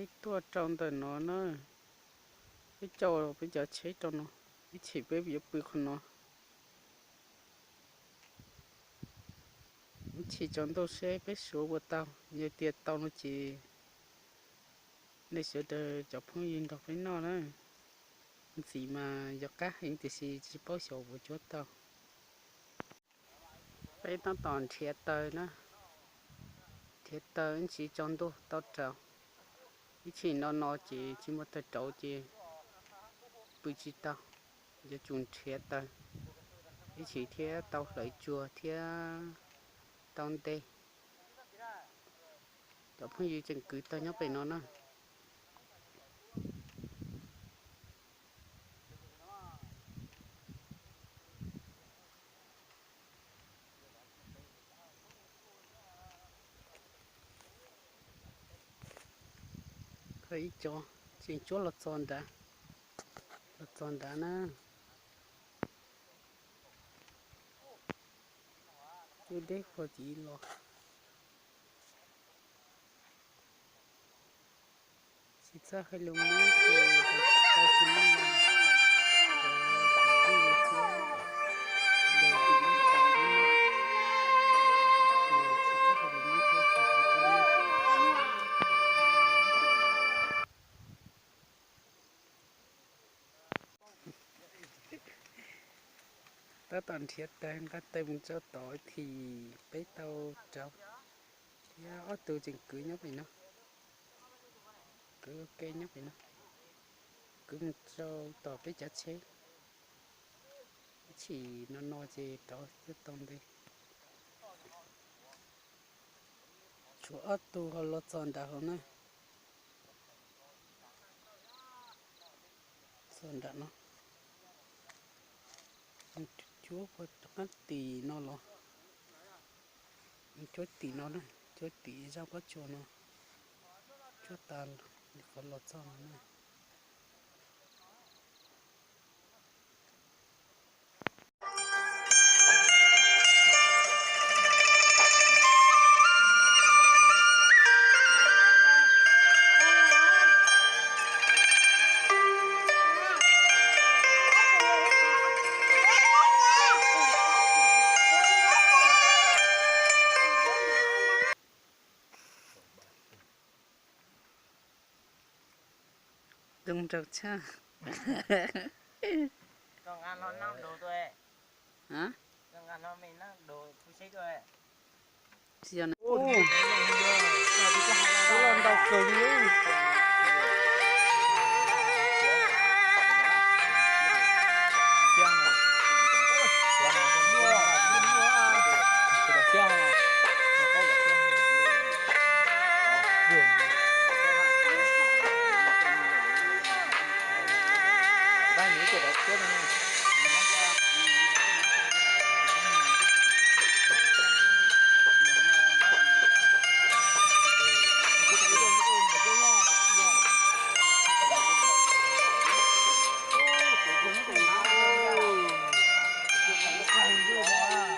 Peb tuaj rau ntawm no na, peb coj peb cov tsheb rau no, ib chim peb yuav pw qhov no. Ib chim tsaus ntuj seb peb suav puas tau, yog tias tau no ces nej sawv daws cov phooj ywg nrog peb noj na. Ntxim mas yog qab heev tiam sis tsis paub xyov puas cuab tau. Peb tab tom nrhiav taws na, nrhiav taws ib ntsis tsaus ntuj tau rauv, ib chim no no ces tsis muaj taws rauv ces pw tsis tau, yuav tsum nrhiav taws ib chim thiab tau hlawv tsuag thiab tau nte. Cov phooj ywg tseem kwv taws nyob pem no na. Ib co tseem cuab los txog nrad, los txog nrad na. Deb deb qhuav tiv los. Tsis txawj hais lus Hmoob ces tau tsis muaj lus. Tab tom nrhiav taws, nqa taws mus rau tod thiaj peb tau rauv. Thiab ob tug tseem kwv nyob pem no, kwv ua ke nyob pem no, kwv mus rau tom peb cov tsheb. Ib chim no no ces rauv thiaj tau nte. Tshuav ob tug ho los txog nrad hauv na. Txog nram no, cuab puag qab tim no los, cuab tim no na, cuab tim zaj pob tsuas no, cuab tas qhov los txog no na. Zoo nraug tshaj. Tsis yog na. Ntau kawg li.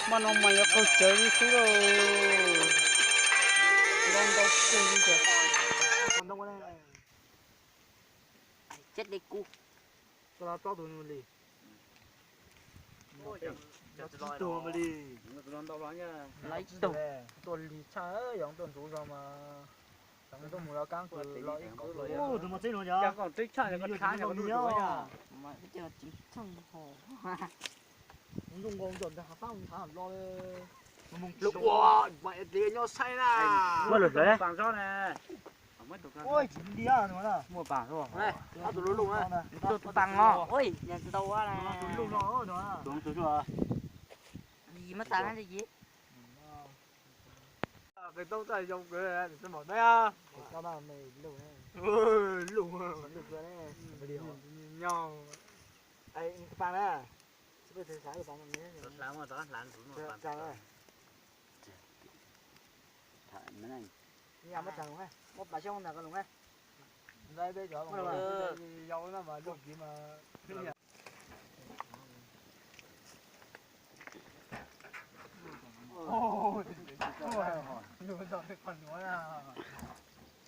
Hmo no mas yuav qaug cawv li xwb lauj. Ntau kawg li. Chết đi cu. Tau plaub tus li. Ib tug li. Tuaj li tshaj, yog tuaj ntxuv zog mas, tuaj mus los kab kws los ib ko. Tus mas txib no yog. Ntxuj nkaus ntawm hav fab mus hav los li. Lub ua mas es nyob saib na. Muaj lwm hlawv. Ua tsis li no na. Muaj pas, ob tug lub lub na. Tus pas os. Ui, ntau na. Tus lub no. Li mas tas na li. Qe toob txaj zoo kawg, tsis mom teb. Lub, lub kawg ne. Nyob. Pas na.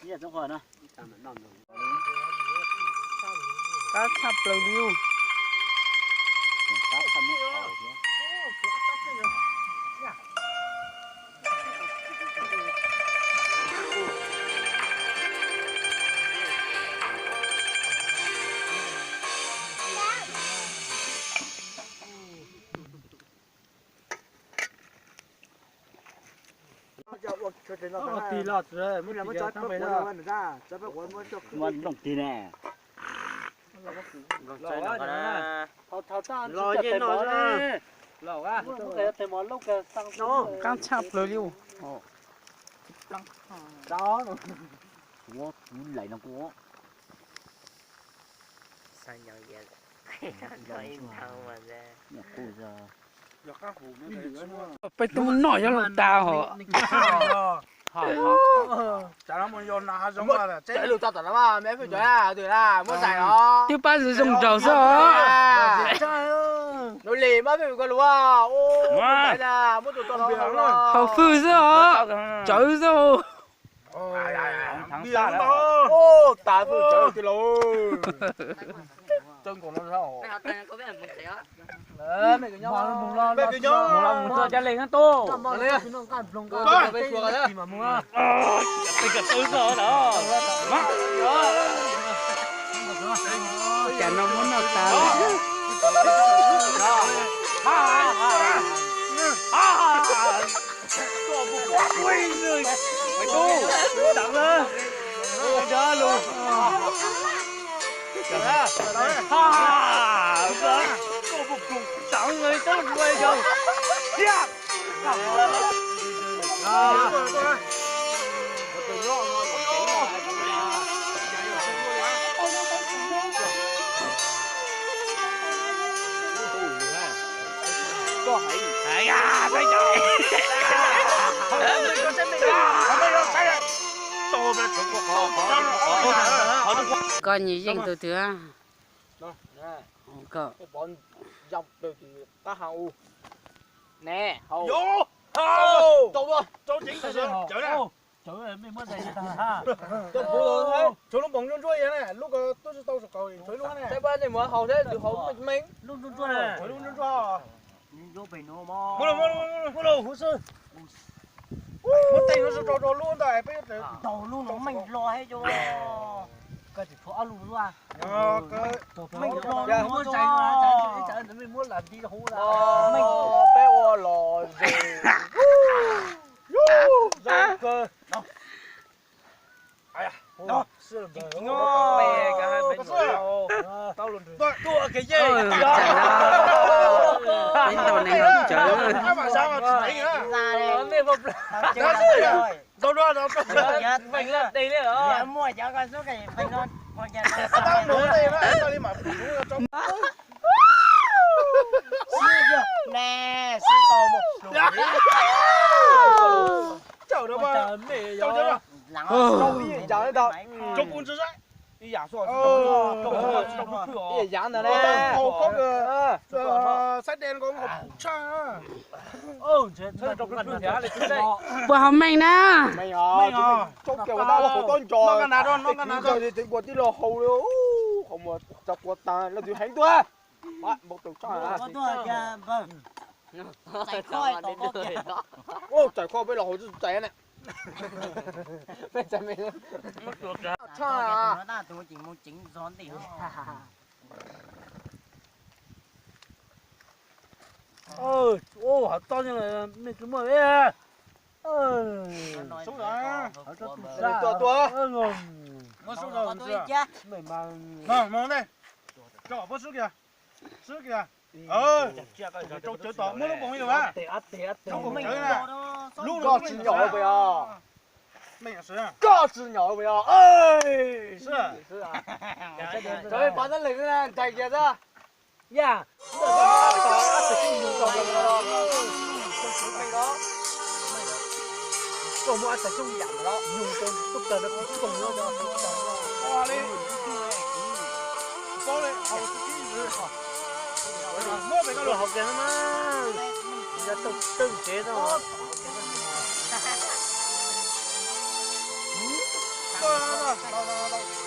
Ib yam txob qhov no. Qab tshaj plaws li. Nplooj tig ne. Los yeej no. Qab tshaj plaws li. Kuv lais no kuv. Peb tub noj yuav luag tas hos. Twb pab zoo zoo nraug xwb os. Haus fwj xwb os. Tsawv xwb. Cas no muab noj tas. Koj nyiam yeej tus twg? Tshuav lub npoos ntsuab ntsuab ne, lub ko twb tsis tau saum qaum, tshuav lub ne. Lub ntsuab ntsuab. Muab teeb no rau rau lub ntawd peb ntaus lub no meej lo thiab. Koj tsis tshuav ob lub lub. Meej lo muab zais no, ib tsam ntawd mej muab lam nti rau hauv lawm. Peb ua los zoo kawg. Peb ntaus neeg cawv. Ib yam ntawd ne. Puas haus meej na? Tseem nquas tib lo hau li, qhov muag tsa qua tas leej twg heev tuaj. Npau taws tshaj. Txais kho peb los hauv txais ne. Peb txais me tshaj. Hov toj mej tsis muaj. Tua tua. Mej mas. Tso pab swb kiag. Swb kiag. Rau cawv tom muab lub npoos li lawm. Lub no tsis nyom puas yog? Koj tsis nyom puas yog? Cov pov tab leeg ntshai kiag xwb. Yam. Koj muab ab tag coob yam los nyug rau tub kawg rau tub kawg. Muab pem koj lus haus kiag no na. Yog tau tawj tsev tau. Los, los, los, los.